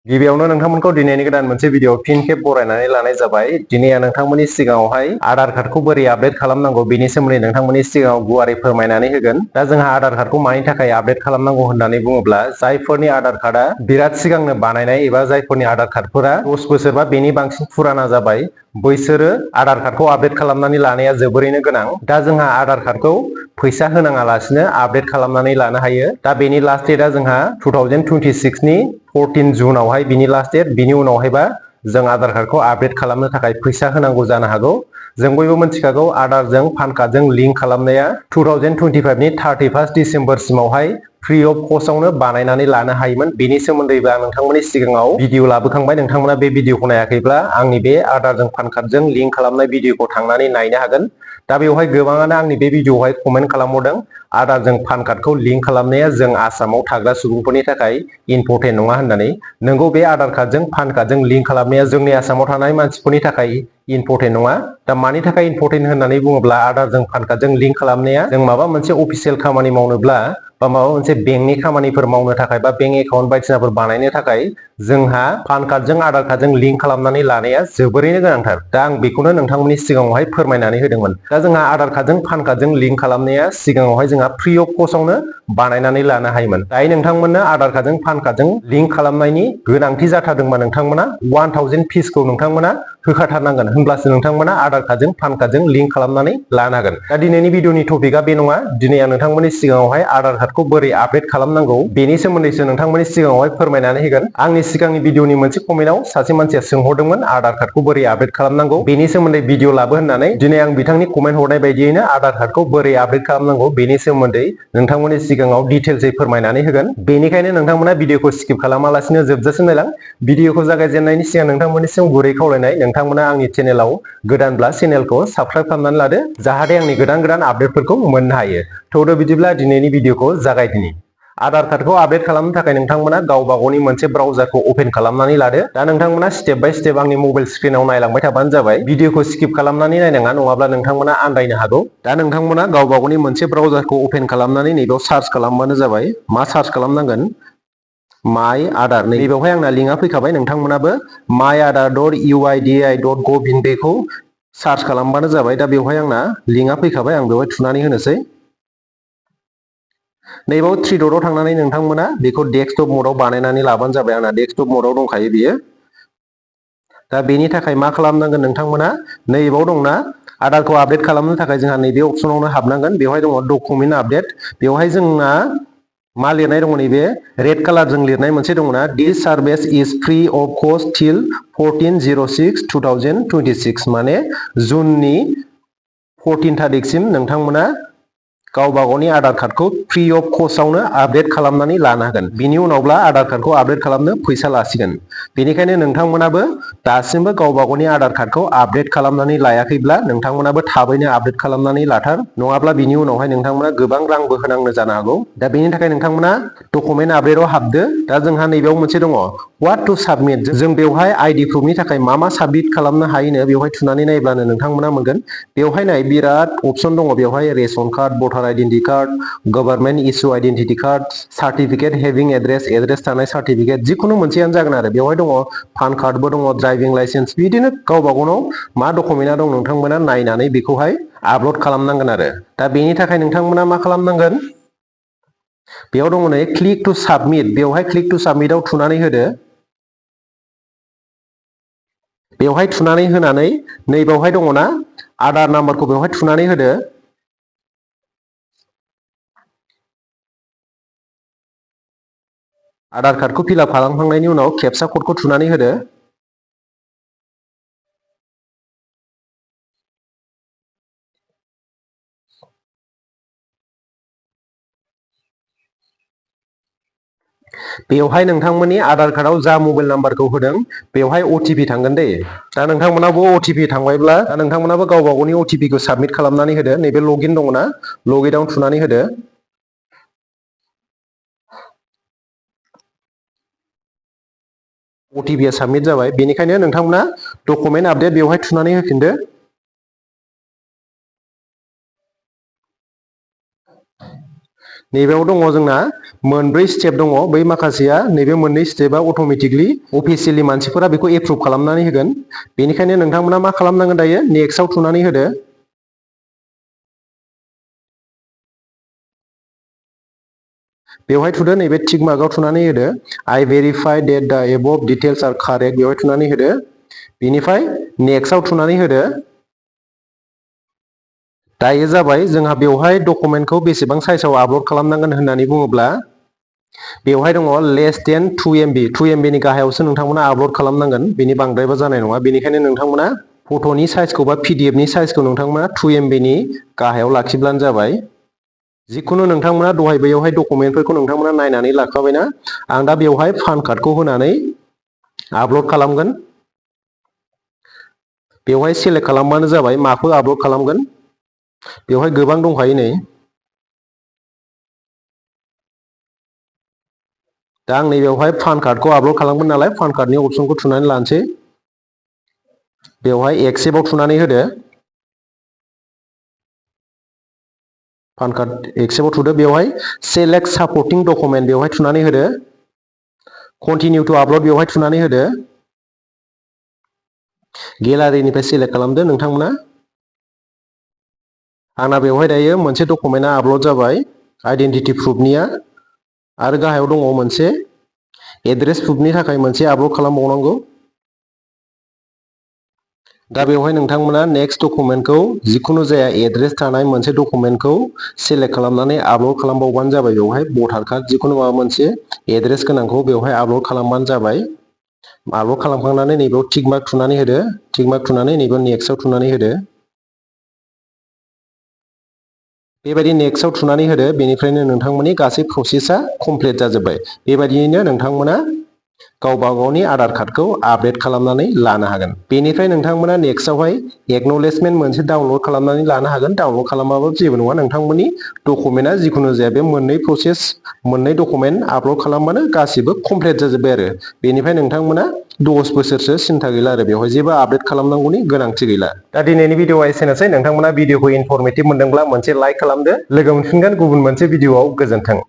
गिबियावनो नोंथांमोनखौ दिनैनि गोदान मोनसे भिडिअ फिन खेब बरायनानै लानाय जाबाय। दिनै आं नोंथांमोननि सिगाङावहाय आधार कार्डखौ बोरै आपडेट खालामनांगौ बेनि सोमोन्दै नोंथांमोननि सिगाङाव गुवारै फोरमायनानै होगोन। दा जोंहा आधार कार्डखौ मानि थाखाय आपडेट खालामनांगौ होननानै बुङोब्ला जायफोरनि आधार कार्डआ बिराद सिगांनो बानायनाय एबा जायफोरनि आधार कार्डफोरा 10 बोसोर बा बेनि बांसिन फुराना जाबाय बैसोरो आधार कार्डखौ आपडेट खालामनानै लानाया जोबोरैनो गोनां। दा जोंहा आधार कार्डखौ फैसा होनाङा लासिनो आपडेट खालामनानै लानो हायो। दा बेनि लास्ट डेटआ जोंहा 2026 नि 14 जुनावहाय बिनि लास्ट डेट। बिनि उनावहायबा जों आधार कार्डखौ आपडेट खालामनो थाखाय फैसा होनांगौ जानो हागौ। जों बयबो मिथिखागौ आधारजों पान कार्डजों लिंक खालामनाया 2025 नि 31 डिसेम्बर सिमावहाय फ्रि अफ कस्टआवनो बानायनानै लानो हायोमोन। बेनि सोमोन्दैबो आं नोंथांमोननि सिगाङाव भिडिअ लाबोखांबाय। नोंथांमोना बे भिडिअखौ नायाखैब्ला आंनि बे आधारजों पान कार्डजों लिंक खालामनाय भिडिअखौ थांनानै नायनो हागोन। दा बेवहाय गोबाङानो आंनि बे भिडिअआवहाय कमेन्ट खालामहरदों आधारजों पान कार्डखौ लिंक खालामनाया जों आसामाव थाग्रा सुबुंफोरनि थाखाय इम्परटेन्ट नङा होननानै। नोंगौ, बे आधार कार्डजों पान कार्डजों लिंक खालामनाया जोंनि आसामाव थानाय मानसिफोरनि थाखाय इम्परटेन्ट नङा। दा मानि थाखाय इम्परटेन्ट होननानै बुङोब्ला आधारजों पान कार्डजों लिंक खालामनाया जों माबा मोनसे अफिसियेल खामानि मावनोब्ला बा माबा मोनसे बेंकनि खामानिफोर मावनो थाखाय बा बेंक एकाउन्ट बायदिसिनाफोर बानायनो थाखाय जोंहा पान कार्डजों आधार कार्डजों लिंक खालामनानै लानाया जोबोरैनो गोनांथार। दा आं बेखौनो नोंथांमोननि सिगाङावहाय फोरमायनानै होदोंमोन। दा जोंहा आधार कार्डजों पान कार्डजों लिंक खालामनाया सिगाङावहाय जोंहा फ्रि अफ कस्टआवनो बानायनानै लानो हायोमोन। दायो नोंथांमोननो आधार कार्डजों पान कार्डजों लिंक खालामनायनि गोनांथि जाथारदोंबा नोंथांमोना 1000 फिसखौ नोंथांमोना होखाथारनांगोन। होनब्लासो नोंथांमोना आधार कार्डजों पान कार्डजों लिंक खालामनानै लानो हागोन। दा दिनैनि भिडिअनि टपिकआ बे नङा। दिनै आं नोंथांमोननि सिगाङावहाय आधार कार्डखौ बोरै आपडेट खालामनांगौ बेनि सोमोन्दैसो नोंथांमोननि सिगाङावहाय फोरमायनानै होगोन। आंनि सिगांनि भिडिअनि मोनसे कमेन्टआव सासे मानसिया सोंहरदोंमोन आधार कार्डखौ बोरै आपडेट खालामनांगौ बेनि सोमोन्दै भिडिअ लाबो होननानै। दिनै आं बिथांनि कमेन्ट हरनाय बायदियैनो आधार कार्डखौ बोरै आपडेट खालामनांगौ बेनि सोमोन्दै नोंथांमोननि सिगाङाव डिटेल्सै फोरमायनानै होगोन। बेनिखायनो नोंथांमोना भिडिअखौ स्किप खालामालासिनो जोबजासिम नायलां। भिडिअखौ जागायजेननायनि सिगां नोंथांमोननिसिम गुरै खावलायनाय, नोंथांमोना आंनि चेनेलाव गोदानब्ला चेनेलखौ साबस्क्राइब खालामनानै लादो जाहाथे आंनि गोदान आपडेटफोरखौ मोननो हायो। थौदो बिदिब्ला दिनैनि भिडिअखौ जागायदिनि। आधार कार्डखौ आपडेट खालामनो थाखाय नोंथांमोना गावबा गावनि मोनसे ब्राउजारखौ अपेन खालामनानै लादो। दा नोंथांमोना स्टेप बाय स्टेप आंनि मबाइल स्क्रिनाव नायलांबाय थाबानो जाबाय। भिडिअखौ स्किप खालामनानै नायनाङा, नङाब्ला नोंथांमोना आन्दायनो हागौ। दा नोंथांमोना गावबा गावनि मोनसे ब्राउजारखौ अपेन खालामनानै नैबेयाव सार्च खालामबानो जाबाय। मा सार्च खालामनांगोन? माइ आधार। नैबेयावहाय आंना लिंकआ फैखाबाय। नोंथांमोनाबो myaadhar.uidi.gov बेखौ सार्च खालामबानो जाबाय। दा बेवहाय आंना लिंकआ फैखाबाय। आं बेवहाय थुनानै होनोसै। नैबाव थ्रि डटआव थांनानै नोंथांमोना बेखौ डेस्कटप मडआव बानायनानै लाबानो जाबाय। आंना डेस्कटप मडआव दंखायो बियो। दा बेनि थाखाय मा खालामनांगोन नोंथांमोना नैबाव दंना आधारखौ आपडेट खालामनो थाखाय जोंहा नैबे अपसनावनो हाबनांगोन। बेवहाय दङ डकुमेन्ट आपडेट। बेवहाय जोंना मा लिरनाय दङ? नैबे रेड कालारजों लिरनाय मोनसे दङना, this service is free of cost till 14/06/2026 माने जुननि 14 थारिखसिम नोंथांमोना गावबा गावनि आधार कार्डखौ फ्रि अफ कस्टआवनो आपडेट खालामनानै लानो हागोन। बिनि उनावब्ला आधार कार्डखौ आपडेट खालामनो फैसा लासिगोन। बेनिखायनो नोंथांमोनाबो दासिमबो गावबा गावनि आधार कार्डखौ आपडेट खालामनानै लायाखैब्ला नोंथांमोनाबो थाबैनो आपडेट खालामनानै लाथार। नङाब्ला बिनि उनावहाय नोंथांमोना गोबां रांबो होनांनो जानो हागौ। दा बेनि थाखाय नोंथांमोना डकुमेन्ट आपडेटआव हाबदो। दा जोंहा नैबेयाव मोनसे दङ व्हाट टु साबमिट। जों बेवहाय आइडि प्रुफनि थाखाय मा साबमिट खालामनो हायोनो बेवहाय थुनानै नायब्लानो नोंथांमोना मोनगोन। बेवहाय नाय बिराद अपसन दङ। बेवहाय रेशन कार्ड, भटार आइडेन्टि कार्ड, गभर्नमेन्ट इसु आइडेन्टिटि कार्ड, सार्टिफिकेट हेभिं एड्रेस थानाय सार्टिफिकेट, जिखुनु मोनसेयानो जागोन आरो। बेवहाय दङ पान कार्डबो दङ, ड्राइभिं लाइसेन्स, बिदिनो गावबा गावनाव मा डकुमेन्टआ दं नोंथांमोना नायनानै बेखौहाय आपलड खालामनांगोन आरो। दा बेनि थाखाय नोंथांमोना मा खालामनांगोन? बेयाव दङ नै क्लिक टु साबमिट। बेवहाय क्लिक टु साबमिटआव थुनानै होदो। बेवहाय थुनानै होनानै नैबावहाय दङना आधार नाम्बारखौ बेवहाय थुनानै होदो। आधार कार्डखौ फिलआप खालामखांनायनि उनाव केपसा क'डखौ थुनानै होदो। बेवहाय नोंथांमोननि आधार कार्डआव जा मबाइल नाम्बारखौ होदों बेवहाय अटिपि थांगोन दे। दा नोंथांमोनाबो अटिपि थांबायब्ला दा नोंथांमोनाबो गावबा गावनि अटिपिखौ साबमिट खालामनानै होदो। नैबे लगइन दङना, लगइनआव थुनानै होदो। अटिपिआ साबमिट जाबाय। बेनिखायनो नोंथांमोना डकुमेन्ट आपडेट बेवहाय थुनानै होफिनदो। नैबेयाव दङ जोंना मोनब्रै स्टेप दङ। बै माखासेया नैबे मोननै स्टेपा अट'मेटिकलि अफिसियेलि मानसिफोरा बेखौ एप्रुभ खालामनानै होगोन। बेनिखायनो नोंथांमोना मा खालामनांगोन दायो नेक्स्टआव थुनानै होदो। बेवहाय थुदो, नैबे टिक मार्कआव थुनानै होदो। आइ भेरिफाइ डेट दा एबभ डिटेल्स आर कारेक्ट बेवहाय थुनानै होदो। बेनिफ्राय नेक्स्टआव थुनानै होदो। दायो जाबाय जोंहा बेवहाय डकुमेन्टखौ बेसेबां साइजआव आपल'ड खालामनांगोन होननानै बुङोब्ला बेवहाय दङ लेस देन 2 MB 2 MB नि गाहायावसो नोंथांमोना आपल'ड खालामनांगोन। बेनि बांद्रायबा जानाय नङा। बेनिखायनो नोंथांमोना फट'नि साइजखौ बा PDF नि साइजखौ नोंथांमोना 2 MB नि गाहायाव लाखिब्लानो जाबाय। जिखुनु नोंथांमोना दहाय बैयावहाय डकुमेन्टफोरखौ नोंथांमोना नायनानै लाखाबायना। आं दा बेवहाय पान कार्डखौ होनानै आपल'ड खालामगोन। बेवहाय सेलेक्ट खालामबानो जाबाय माखौ आपल'ड खालामगोन। बेवहाय गोबां दंखायो नै। दा आं नैबेवहाय पान कार्डखौ आपल'ड खालामगोन नालाय पान कार्डनि अपसनखौ थुनानै लानोसै। बेवहाय एक्सेप्टआव थुनानै होदो। पान कार्ड एक्सेप्टआव थुदो। बेवहाय सेलेक्ट सापर्टिं डकुमेन्ट बेवहाय थुनानै होदो। कन्टिनिउ टु आपल'ड बेवहाय थुनानै होदो। गेलारिनिफ्राय सेलेक्ट खालामदो नोंथांमोना। आंना बेवहाय दायो मोनसे डकुमेन्टआ आपल'ड जाबाय आइडेन्टिटि प्रुफनिया। आरो गाहायाव दङ मोनसे एड्रेस प्रुफनि थाखाय मोनसे आपल'ड खालामबावनांगौ। दा बेवहाय नोंथांमोना नेक्स्ट डकुमेन्टखौ जिखुनु जाया एड्रेस थानाय मोनसे डकुमेन्टखौ सेलेक्ट खालामनानै आपल'ड खालामबावबानो जाबाय। बेवहाय भटार कार्ड जिखुनु माबा मोनसे एड्रेस गोनांखौ बेवहाय आपल'ड खालामबानो जाबाय। आपल'ड खालामखांनानै नैबेयाव टिक मार्क थुनानै होदो। टिक मार्क थुनानै नैबेयाव नेक्स्टआव थुनानै होदो। बेबायदि नेक्स्टआव थुनानै होदो। बेनिफ्रायनो नोंथांमोननि गासै प्रसेसा कमप्लिट जाजोब्बाय। बेबायदियैनो नोंथांमोना गावबा गावनि आधार कार्डखौ आपडेट खालामनानै लानो हागोन। बेनिफ्राय नोंथांमोना नेक्स्टआवहाय एक्न'लेजमेन्ट मोनसे डाउनलड खालामनानै लानो हागोन। डाउनलड खालामाबाबो जेबो नङा। नोंथांमोननि डकुमेन्टआ जिखुनु जाया बे मोननै प्रसेस मोननै डकुमेन्ट आपल'ड खालामबानो गासिबो कमप्लिट जाजोब्बाय आरो। बेनिफ्राय नोंथांमोना 10 बोसोरसो सिन्था गैला आरो बेवहाय जेबो आपडेट खालामनांगौनि गोनांथि गैला। दा दिनैनि भिडिअआ एसेनोसै। नोंथांमोना भिडिअखौ इनफरमेटिभ मोनदोंब्ला मोनसे लाइक खालामदो। लोगो मोनफिनगोन गुबुन मोनसे भिडिअआव। गोजोन्थों।